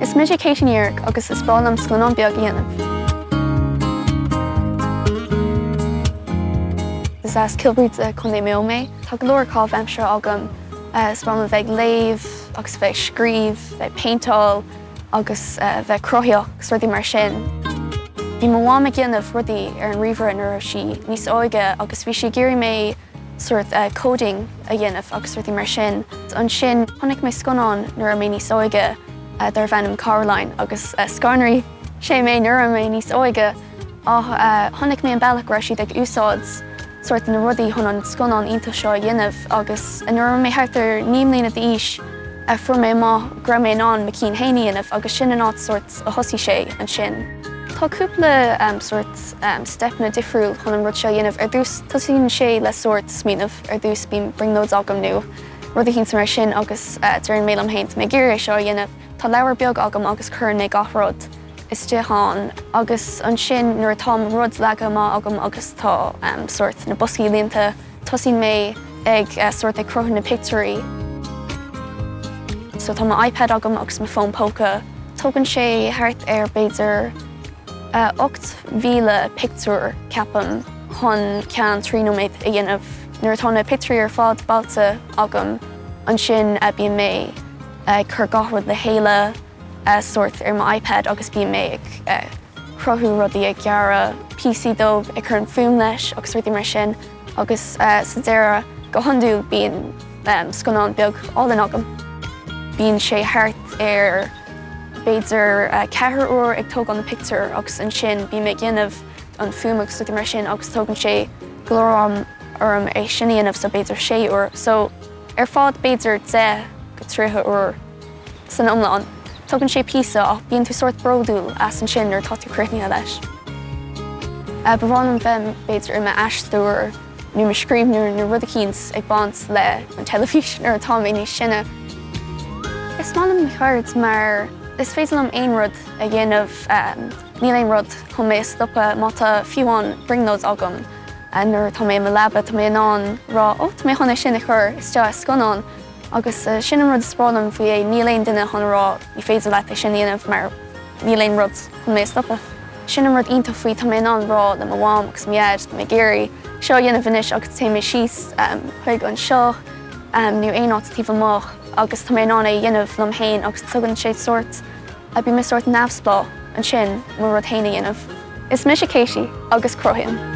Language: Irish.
Is mise Katie Ní Eirc agus is breá liom scannán beag a dhéanamh. Is as Cill Bhríde, Contae Mhaigh Eo mé. Tá go leor caitheamh aimsire agam. Is breá liom a bheith ag léamh agus a bheith ag scríobh, bheith ag péinteáil agus bheith cruthaitheach agus rudaí mar sin. Bhí mo mham ag déanamh rudaí ar an ríomhaire nuair a raibh sí níos óige agus bhí sí ag iarraidh mé sórt coding a dhéanamh agus rudaí mar sin. Ansin chonaic mé scannán nuair a raibh mé níos óige darbh ainm Coraline agus scanraigh sé mé nuair a raibh mé níos óige ach chonaic mé an bealach go raibh siad ag úsáid sórt na rudaí chun an scannán iontach seo a dhéanamh agus nuair a raibh mé thart ar 9 mbliana d'aois fuair mé amach go raibh mé in ann mo cinn féin a dhéanamh agus sin an áit sórt a thosaigh sé ansin. Tá cúpla sórt steipeanna difriúil chun an rud seo a dhéanamh. Ar dtús tosaíonn sé le sórt smaoineamh, ar dtús bíonn brionglóid agam nó rud eicínt mar sin agus deireann mé liom féin tá mé ag iarraidh é seo a dhéanamh. Tá leabhar beag agam agus cuireann mé gach rud istigh ann agus ansin nuair atá mo rud leagtha amach agam agus tá sórt na boscaí líonta, tosaíonn mé ag sórt ag cruthú na pictiúirí. So tá mo iPad agam agus mo fón póca. Tógann sé thart ar b'fhéidir 8,000 pictiúr ceapaim chun ceann 3 nóiméad a dhéanamh. Nuair atá na pictiúirí ar fad bailithe agam ansin bíonn mé ag cur gach rud le chéile sórt ar mo iPad agus bíonn mé ag cruthú rudaí, ag gearradh píosaí dóibh, ag cur an fuaim leis agus rudaí mar sin agus sa deireadh go hiondúil bíonn scannán beag álainn agam. Bíonn sé thart ar b'fhéidir ceathair uair ag tógáil na pictiúr agus ansin bíonn mé ag déanamh an fuaim agus rudaí mar sin agus tógann sé go leor am orm é sin a dhéanamh so b'fhéidir sé uair. So ar fad b'fhéidir 10 go 30 uair san iomlán. Tógann sé píosa ach bíonn tú sórt bródúil as ansin nuair atá tú críochnaithe leis. Ba bhreá liom bheith b'fhéidir i m'aisteoir nó mo scríbhneoir nó rud eicínt ag baint le an teilifís nuair atá mé níos sine. Is maith liom mo cheird mar is féidir liom aon rud a dhéanamh, níl aon rud chun mé a stopadh má tá fiú amháin brionglóid agam nuair atá mé i mo leaba tá mé in ann rá 'ó tá mé chun é sin a chur isteach i scannán' agus sin an rud is breá liom faoi é, níl aon duine chun a rá 'ní féidir leat é sin a dhéanamh' mar níl aon rud chun mé a stopadh. Sin an rud iontach faoi, tá mé in ann rá le mo mham agus mo dhaid tá mé ag iarraidh seo a dhéanamh anois agus téann mé síos chuig anseo nó aon áit taobh amuigh agus tá mé in ann é a dhéanamh liom féin agus tugann sé sórt, bíonn mé sórt neamhspleách ansin mo rud féin a dhéanamh. Is mise Katie agus cruthaím.